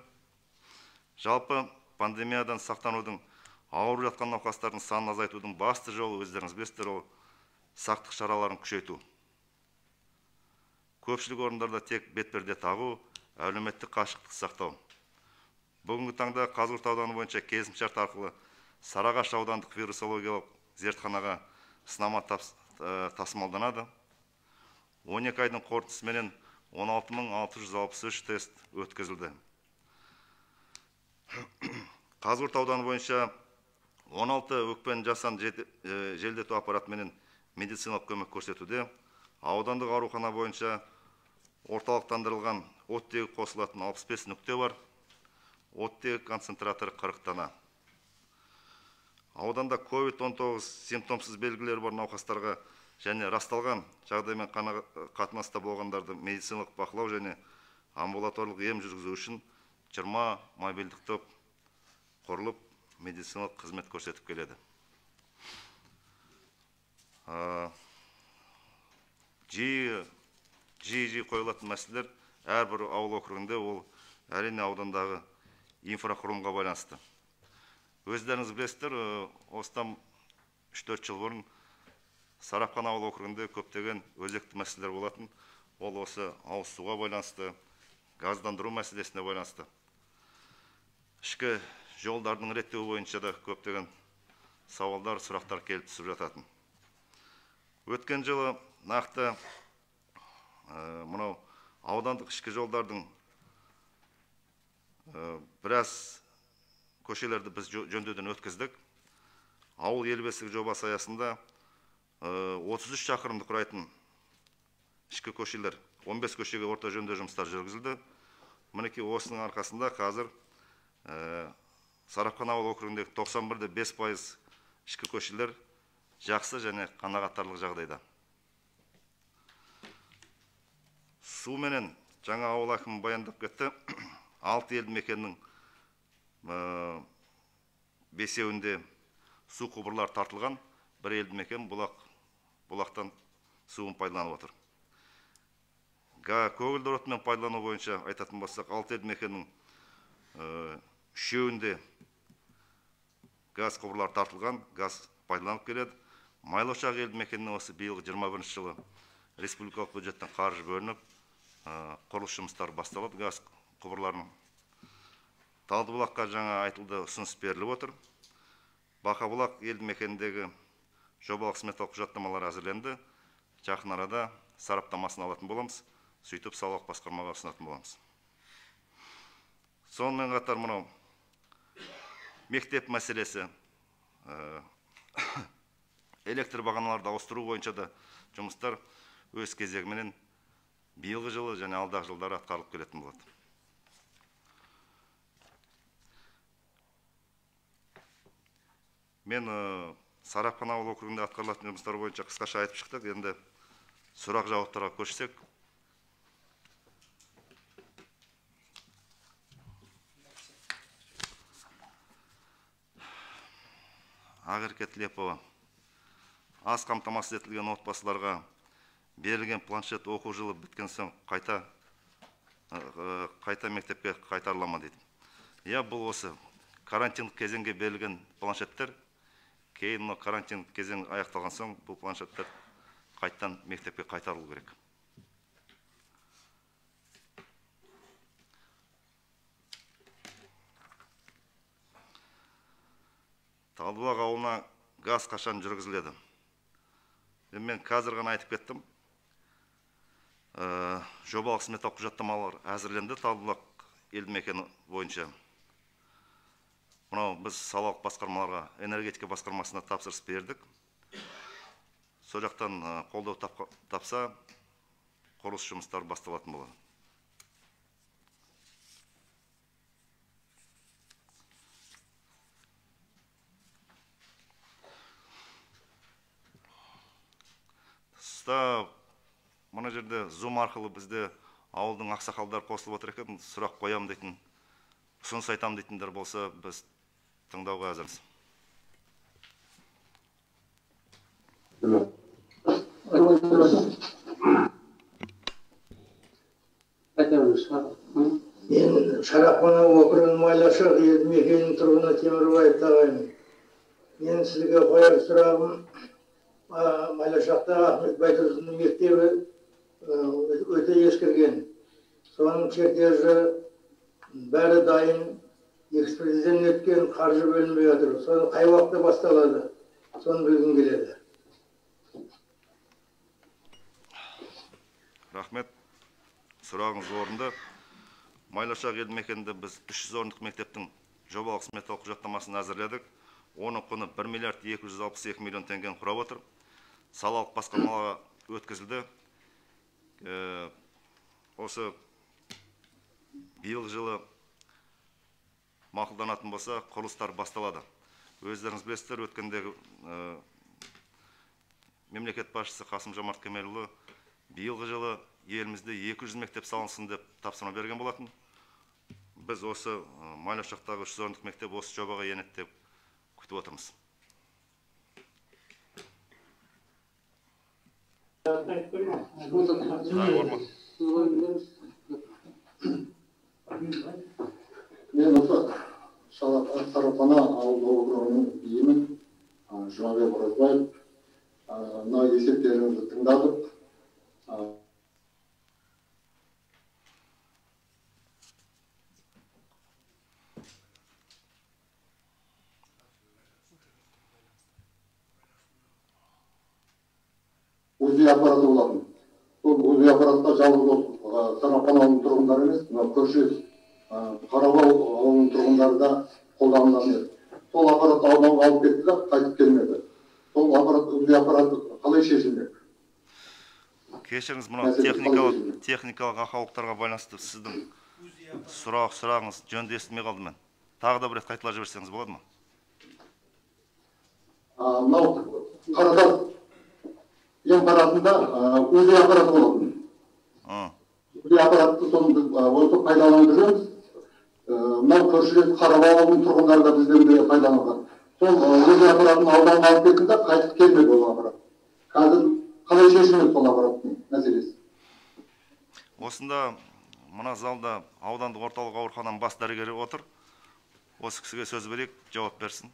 Speaker 1: Жалпы пандемиядан сақтанудың, ауырып жатқан науқастардың санын азайтудың басты жолы өздеріңіз білесіздер, ол сақтық шараларын күшейту. Көпшілік орындарда тек бетперде тағу, әлеуметтік қашықтық сақтау. Бүгінгі таңда Қазығұрт ауданы бойынша келісімшарт арқылы Сарыағаш аудандық вирусологиялық зертханаға сынама тасымалданады. 12 айдың қорытындысыменен 16663 тест өткізілді. Қазығұрт ауданы бойынша 16 өкпені жасанды желдету аппаратыменен медициналық көмек көрсетуде. Аудандық аурухана бойынша орталықтандырылған оттегі қосылатын 65 нүкте бар. Оттегі концентраторы 40 дана. Ауданда COVID-19 симптомсыз белгілері бар науқастарға және расталған жағдаймен қатынаста болғандарды медициналық бақылау және амбулаторлық ем жүргізу үшін 20 мобильдік топ құрылып, медициналық қызмет көрсетіп келеді. Жиі қойылатын мәселелер әрбір ауыл округінде, ол әрине аудандағы инфрақұрылымға байланысты. Өздеріңіз білесіздер, осыдан 3-4 жыл бұрын Сарапқан ауыл округінде көптеген өзекті мәселелер болатын. Ол осы ауыз суға байланысты, газдандыру мәселесіне байланысты. Ішкі жолдардың реттеуі бойынша да көптеген сауалдар, сұрақтар келіп түсіп жататын. Өткен жылы нақты мынау аудандық ішкі жолдардың біраз көшелерді біз жөндеуден өткіздік. Ауыл ел бесігі жобасы аясында 33 шақырымды құрайтын ішкі көшелер, 15 көшеге орта жөндеу жұмыстары жүргізілді. Мінекей осының арқасында қазір Сарапқан ауыл округіндегі 91,5% ішкі көшелер жақсы және қанағаттарлық жағдайда. Суменен жаңа ауыл әкімі баяндап кетті. 6 елді мекеннің 5-еуінде су құбырлары тартылған, бір елді мекен бұлақтан суын пайдаланып отыр. Көгілдір отынмен пайдалану бойынша айтатын болсақ, 6 елді мекеннің 3-еуінде газ құбырлары тартылған, газ пайдаланып келеді. Майлы-Ошақ елді мекеніне осы биылғы 21 жылы республикалық бюджеттен қаржы бөлініп, құрылыс жұмыстары басталады газ құбырларының. Талдыбұлаққа жаңа айтылды, ұсыныс беріліп отыр. Бақабұлақ елді мекеніндегі жобалық сметалық құжаттамалар әзірленді. Жақын арада сараптамасын алатын боламыз, сөйтіп салалық басқармаға ұсынатын боламыз. Сонымен қатар мынау мектеп мәселесі, электр бағаналарды ауыстыру бойынша да жұмыстар өз кезегіменен биылғы жылы және алдағы жылдары атқарылып келетін болады. Мен Сарапқан ауыл округінде атқарылатын жұмыстар бойынша қысқаша айтып шықтық. Енді сұрақ жауаптарға көшсек. Ақерке Тілепова. Аз қамтамасыз етілген отбасыларға берілген планшет оқу жылы біткен соң қайта мектепке қайтарыла ма дейді. Иә, бұл осы карантиндік кезеңге берілген планшеттер, кейін карантин кезең аяқталған соң бұл планшеттер қайтадан мектепке қайтарылу керек. Талдыбұлақ ауылына газ қашан жүргізіледі? Мен қазір ғана айтып кеттім. Жобалық сметалық құжаттамалар әзірленді Талдыбұлақ елді мекені бойынша. Мынау біз салалық басқармаларға, энергетика басқармасына тапсырыс бердік. Сол жақтан қолдау тапса, құрылыс жұмыстары басталатын болады. Мына жерде Zoom арқылы бізде ауылдың ақсақалдары қосылып отыр екен, сұрақ қоям дейтін, ұсыныс айтам дейтіндер болса, біз тыңдауға әзірміз.
Speaker 13: Мен Шарапқан округінің Майлы-Ошақ елді мекенінің тұрғыны Темірбаев ағаймын. Мен сізге қояр сұрағым, Майлы-Ошақтағы Ахмет Байтұрсыновтың мектебі өте ескірген. Соның чертежі бәрі дайын, экспертизадан өткен, қаржы бөлінбей жатыр. Соны қай уақытта басталады, соны білгім келеді.
Speaker 1: Рахмет. Сұрағыңыз орынды. Майлы-Ошақ елді мекенінде біз 300 орындық мектептің жобалық сметалық құжаттамасын әзірледік. Оның құны 1 миллиард 262 миллион теңгені құрап отыр. Салалық басқармаға өткізілді. Осы биылғы жылы мақұлданатын болса, құрылыстар басталады. Өздеріңіз білесіздер, өткендегі мемлекет басшысы Қасым-Жомарт Кемелұлы биылғы жылы елімізде 200 мектеп салынсын деп тапсырма берген болатын. Біз осы Майлы-Ошақтағы 300 орындық мектеп осы жобаға енеді деп күтіп отырмыз.
Speaker 16: Мен осы Сарапқан ауыл округінің биімін, Жұмабек Оразбаев. Мына есептеріңізді тыңдадық. УЗИ аппараты болатын. Сол УЗИ аппаратқа жалғыз осы Сарапхан ауылының тұрғындары емес, мынау көрші Қарабау ауылының тұрғындары да қолданған еді. Сол аппарат ауданға алып кетті де қайтып келмеді. Сол аппарат, УЗИ аппараты қалай шешілмек?
Speaker 1: Кешіріңіз, мынау техникалық ақаулықтарға байланысты сіздің сұрағыңыз жөнді естімей қалдым мен. Тағы да бір рет қайталап жіберсеңіз болады ма?
Speaker 16: Мынау Қаратас емханасында УЗИ аппараты болатын. УЗИ аппаратты соны біз осы пайдаланып жүрміз. Мынау көршілес Қарабау ауылының тұрғындары да бізден де пайдаланған. Сол УЗИ аппаратын ауданға алып кетті де қайтып келмеді ол аппарат. Қазір қалай шешілмек сол аппараттың мәселесі?
Speaker 1: Осында мына залда аудандық орталық аурухананың бас дәрігері отыр. Осы кісіге сөз берейік, жауап берсін.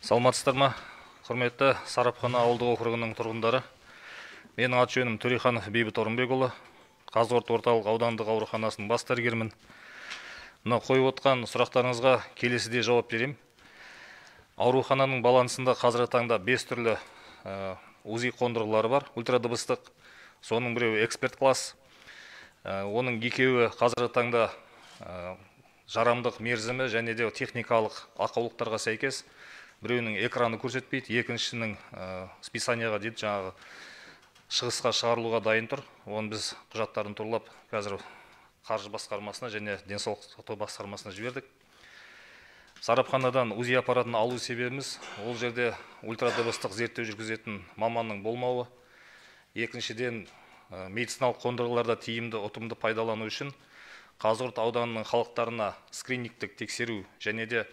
Speaker 17: Саламатсыздар ма, құрметті Сарапхана ауылдық округінің тұрғындары. Менің аты жөнім Төреханов Бейбіт Орынбекұлы, Қазығұрт орталық аудандық ауруханасының бас дәрігерімін. Мына қойып отқан сұрақтарыңызға келесіде жауап беремін. Аурухананың балансында қазіргі таңда 5 түрлі УЗИ қондырғылары бар, ультрадыбыстық. Соның біреуі эксперт класс. Оның екеуі қазіргі таңда жарамдық мерзімі және де техникалық ақаулықтарға сәйкес. Біреуінің экраны көрсетпейді, екіншісінің списанияға дейді, жаңағы шығысқа шығарылуға дайын тұр. Оны біз құжаттарын турлап қазір қаржы басқармасына және денсаулық сақтау басқармасына жібердік. Сарапханадан УЗИ аппаратын алу себебіміз ол жерде ультрадыбыстық зерттеу жүргізетін маманның болмауы. Екіншіден, медициналық қондырғыларда тиімді, ұтымды пайдалану үшін Қазығұрт ауданының халықтарына скринингтік тексеру және де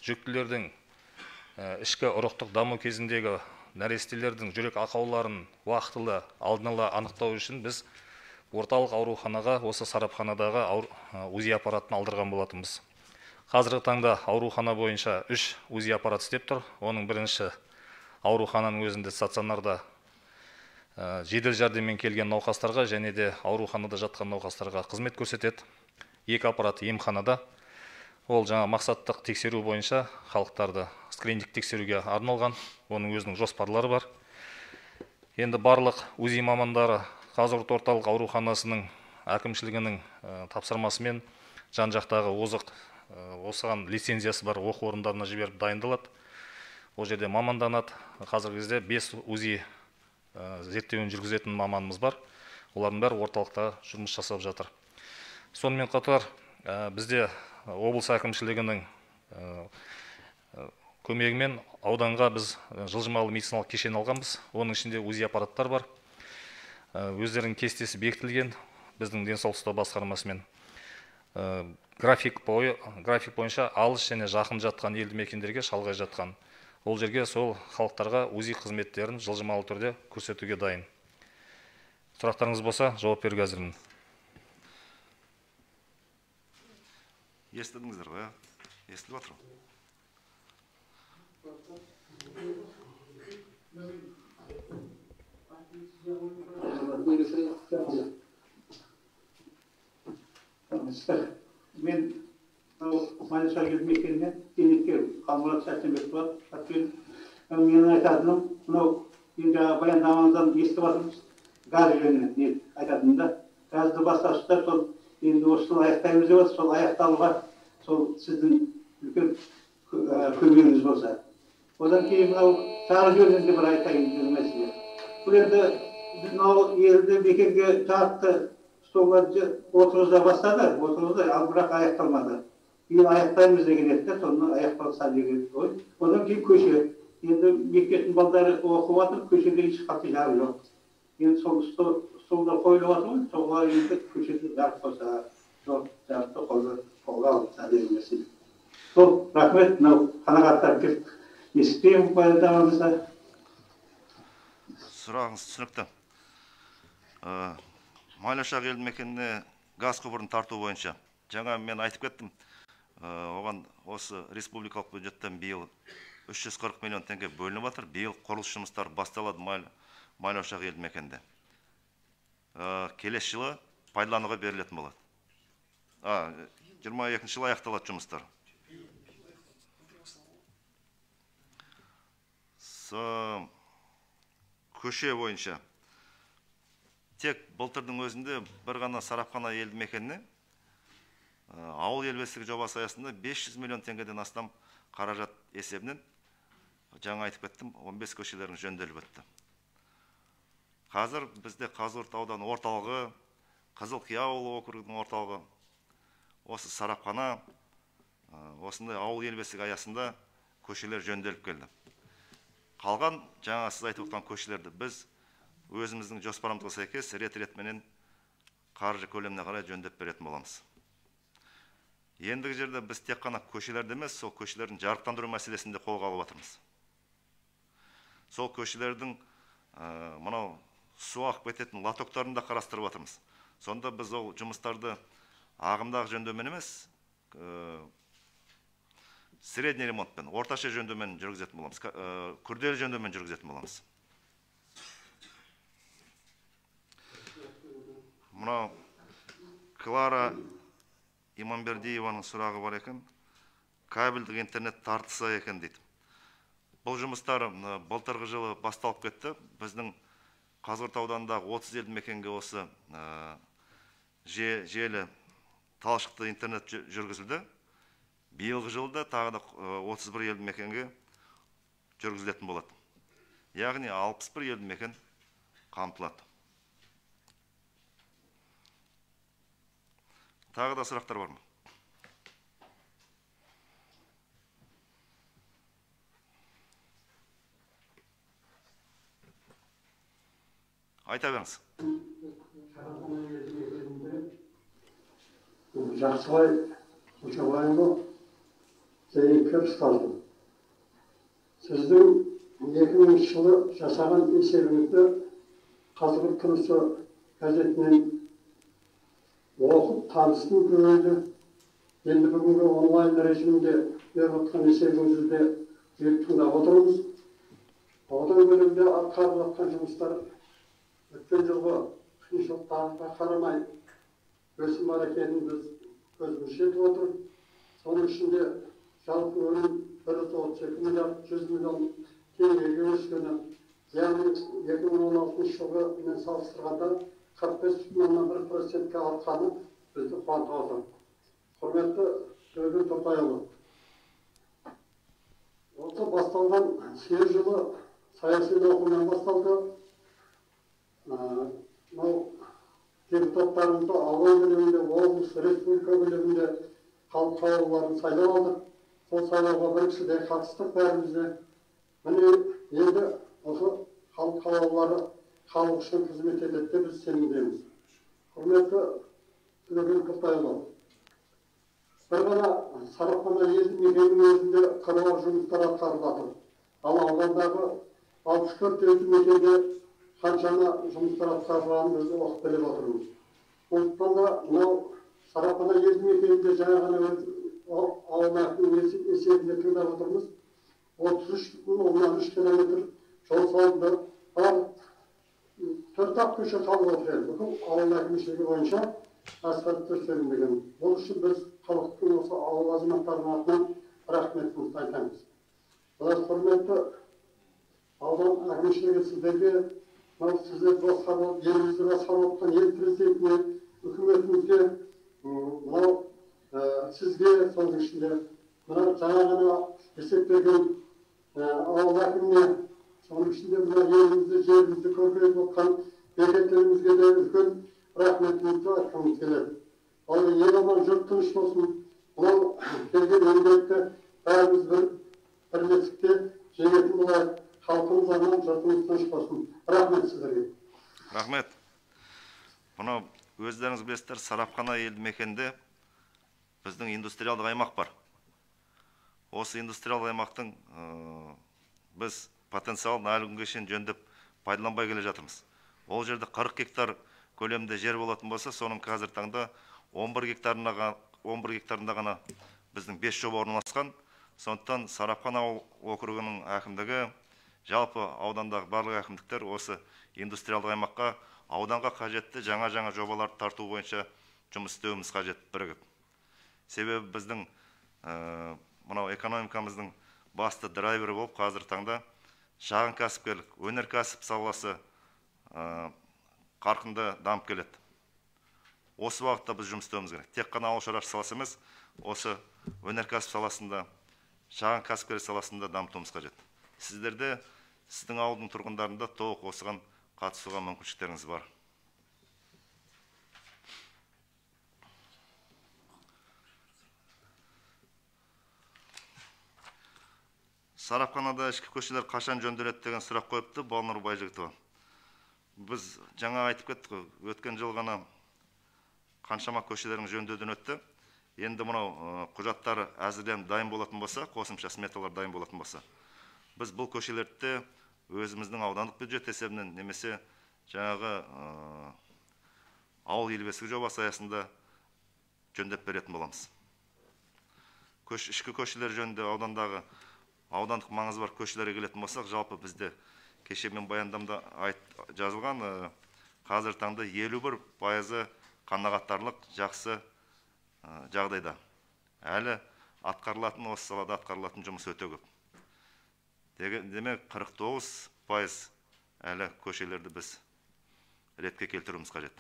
Speaker 17: жүктілердің ішкі ұрықтық даму кезіндегі нәрестелердің жүрек ақауларын уақытылы алдын ала анықтау үшін біз орталық ауруханаға осы Сарапханадағы УЗИ аппаратын алдырған болатынбыз. Қазіргі таңда аурухана бойынша 3 УЗИ аппарат істеп тұр. Оның бірінші аурухананың өзінде стационарда жедел жәрдеммен келген науқастарға және де ауруханада жатқан науқастарға қызмет көрсетеді. 2 аппарат емханада. Ол жаңа мақсаттық тексеру бойынша халықтарды скринингтік тексеруге арналған, оның өзінің жоспарлары бар. Енді барлық УЗИ мамандары Қазығұрт орталық ауруханасының әкімшілігінің тапсырмасымен жан-жақтағы озық осыған лицензиясы бар оқу орындарына жіберіп дайындалады. Ол жерде маманданады. Қазіргі кезде 5 УЗИ зерттеуін жүргізетін маманымыз бар. Олардың бәрі орталықта жұмыс жасап жатыр. Сонымен қатар бізде облыс әкімшілігінің көмегімен ауданға біз жылжымалы медициналық кешен алғанбыз. Оның ішінде УЗИ аппараттар бар. Өздерінің кестесі бекітілген біздің денсаулық сақтау басқармасымен. График бойынша алыс және жақын жатқан елді мекендерге, шалғай жатқан ол жерге сол халықтарға УЗИ қызметтерін жылжымалы түрде көрсетуге дайын. Сұрақтарыңыз болса, жауап беруге әзірмін.
Speaker 1: Естідіңіздер ғой, естіліп отыр.
Speaker 18: Мен Майлышар елді мекенінен зейнеткер Қалмұрат Сәрсенбек болады. Менің айтатыным, мынау енді баяндамаңыздан естіп жатырмыз, газ жөнінен айтатыным да. Газды бастапсыздар, сол енді осы жылы аяқтаймыз деп жатыр, сол аяқталуға сол сіздің үлкен көмегіңіз болса. Одан кейін мынау жарық жөнінде де бір айтайын деген мәселе. Бұл енді мынау елді мекенге жарықты столдарды отырғыза бастады, отырғызды, ал бірақ аяқталмады. Биыл аяқтаймыз деген еді, соны аяқталса деген ой. Одан кейін көше. Енді мектептің балдары оқып жатыр, көшеде ешқандай жарық жоқ. Енді сол столдар қойылып жатыр ғой, солар енді көшеде жарық болса, сол жарықты қолға алынса деген мәселе. Сол, рахмет, мынау қанағаттанып келіп естімеймін баяндамаңызда.
Speaker 1: Сұрағыңыз түсінікті. Майлашақ елді мекеніне газ құбырын тарту бойынша жаңа мен айтып кеттім, оған осы республикалық бюджеттен биыл 340 миллион теңге бөлініп жатыр. Биыл құрылыс жұмыстары басталады Майлы-Ошақ елді мекенінде. Келесі жылы пайдалануға берілетін болады. 22 жылы аяқталады жұмыстар. Көше бойынша тек былтырдың өзінде бір ғана Сарапхана елді мекеніне ауыл ел бесігі жобасы аясында 500 миллион теңгеден астам қаражат есебінен, жаңа айтып кеттім, 15 көшелердің жөнделіп өтті. Қазір бізде Қазығұрт ауданы орталығы, Қызылқия ауылы округінің орталығы, осы Сарапхана, осындай ауыл ел бесігі аясында көшелер жөнделіп келді. Қалған жаңа сіз айтып отқан көшелерді біз өзіміздің жоспарымызға сәйкес рет-ретменен қаржы көлеміне қарай жөндеп беретін боламыз. Ендігі жерде біз тек қана көшелерді емес, сол көшелердің жарықтандыру мәселесін де қолға алып жатырмыз. Сол көшелердің мынау су ағып кететін лотоктарын да қарастырып жатырмыз. Сонда біз ол жұмыстарды ағымдағы жөндеумен емес, средний ремонтпен, орташа жөндеумен жүргізетін боламыз, күрделі жөндеумен жүргізетін боламыз. Мынау Клара Иманбердиеваның сұрағы бар екен. Кабельдік интернет тартылса екен дейді. Бұл жұмыстар былтырғы жылы басталып кетті. Біздің Қазығұрт ауданындағы 30 елді мекенге осы желі талшықты интернет жүргізілді. Биылғы жылда тағы да 31 елді мекенге жүргізілетін болады. Яғни 61 елді мекен қамтылады. Тағы да сұрақтар бар ма? Айта беріңіз.
Speaker 19: Жақсыбай Қошабайұлы, зейнеткер ұстазым. Сіздің 2000 жылы жасаған есебіңізді Қазығұрт тұрысы газетінен оқып таныстым көбейді. Енді бүгінгі онлайн режимде беріп отқан есебіңізді жиып тыңдап отырмыз. Аудан көлемінде атқарылып жатқан жұмыстар өткен жылғы қиыншылықтарға қарамай өсім бар екенін біз көзіміз жетіп отыр. Соның ішінде жалпы өнім 132 миллиард 100 миллион теңгеге өскені, яғни 2016 жылғымен салыстырғанда 45,1%-ке артқаны бізді қуантып отыр. Құрметті Төлеген Тұртайұлы, осы басталған 8 жылы саяси науқанмен басталды. Мынау депутаттарымызды аудан көлемінде, облыс, республика көлемінде халық қалаулыларын сайлап алдық. Сол сайлауға бір кісідей қатыстық бәріміз де. Міне енді осы халық қалаулылары халық үшін қызмет етеді деп біз сенімдеміз. Құрметті Төлеген Тұртайұлы, бір ғана Сарапхана елді мекенінің өзінде қыруар жұмыстар атқарылып жатыр. Ал аудандағы 64 елді мекенде қаншама жұмыстар атқарылғанын біз оқып біліп отырмыз. Сондықтан да мынау Сарапхана елді мекенінде жаңа ғана өз ауыл әкімінің есебінде тыңдап отырмыз. 33,3 километр жол салынды. Барлық төрт-ақ көше қалып отыр енді. Бүкіл ауыл әкімшілігі бойынша асфальт төселінбеген. Бұл үшін біз халықтың осы ауыл азаматтарының атынан рахметімізді айтамыз. Бұлар құрметті аудан әкімшілігі сіздерге, мынау сіздер басқарып, елімізді басқарып отқан ел президентіне, үкіметімізге, мынау сізге, соның ішінде мына жаңа ғана есеп берген ауыл әкіміне, соның ішінде мына елімізді, жерімізді көркейтіп отқан бекеттерімізге де үлкен рахметімізді айтқымыз келеді. Ал ел аман, жұрт тыныш болсын. Мынау келген індетті бәріміз бір бірлестікте жеңетін болайық. Халқымыз аман, жұртымыз тыныш болсын. Рахмет сіздерге.
Speaker 1: Рахмет. Мынау өздеріңіз білесіздер, Сарапхана елді мекенінде біздің индустриалдық аймақ бар. Осы индустриалдық аймақтың біз потенциалын әлі күнге шейін жөндеп пайдаланбай келе жатырмыз. Ол жерде 40 гектар көлемінде жер болатын болса, соның қазір таңда 11 гектарында ғана біздің 5 жоба орналасқан. Сондықтан Сарапқан ауыл округінің әкімдігі, жалпы аудандағы барлық әкімдіктер осы индустриалдық аймаққа, ауданға қажетті жаңа-жаңа жобаларды тарту бойынша жұмыс істеуіміз қажет бірігіп. Себебі біздің мынау экономикамыздың басты драйвері болып қазір таңда шағын кәсіпкерлік, өнеркәсіп саласы қарқынды дамып келеді. Осы уақытта біз жұмыс істеуіміз керек. Тек қана ауыл шаруашылығы саласы емес, осы өнеркәсіп саласында, шағын кәсіпкерлік саласында дамытуымыз қажет. Сіздерде, сіздің ауылдың тұрғындарында толық осыған қатысуға мүмкіншіліктеріңіз бар. Сарапқанада ішкі көшелер қашан жөнделеді деген сұрақ қойыпты Балнұр Байжігітова. Біз жаңа айтып кеттік қой, өткен жыл ғана қаншама көшелердің жөндеуден өтті. Енді мынау құжаттары әзірленіп дайын болатын болса, қосымша сметалар дайын болатын болса, біз бұл көшелерді өзіміздің аудандық бюджет есебінен немесе жаңағы ауыл ел бесігі жобасы аясында жөндеп беретін боламыз. Ішкі көшелер жөнінде аудандағы аудандық маңызы бар көшелерге келетін болсақ, жалпы бізде кеше мен баяндамда жазылған, қазір таңда 51% қанағаттарлық жақсы жағдайда. Әлі атқарылатын, осы салада атқарылатын жұмыс өте көп. Демек 49% әлі көшелерді біз ретке келтіруіміз қажет.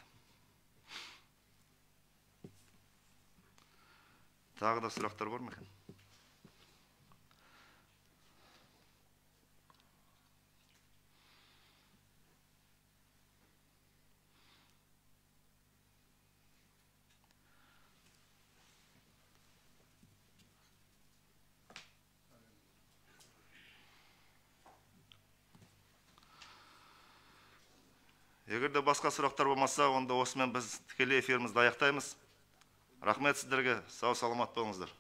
Speaker 1: Тағы да сұрақтар бар ма екен? Егер де басқа сұрақтар болмаса, онда осымен біз тікелей эфирімізді аяқтаймыз. Рахмет сіздерге, сау саламат болыңыздар.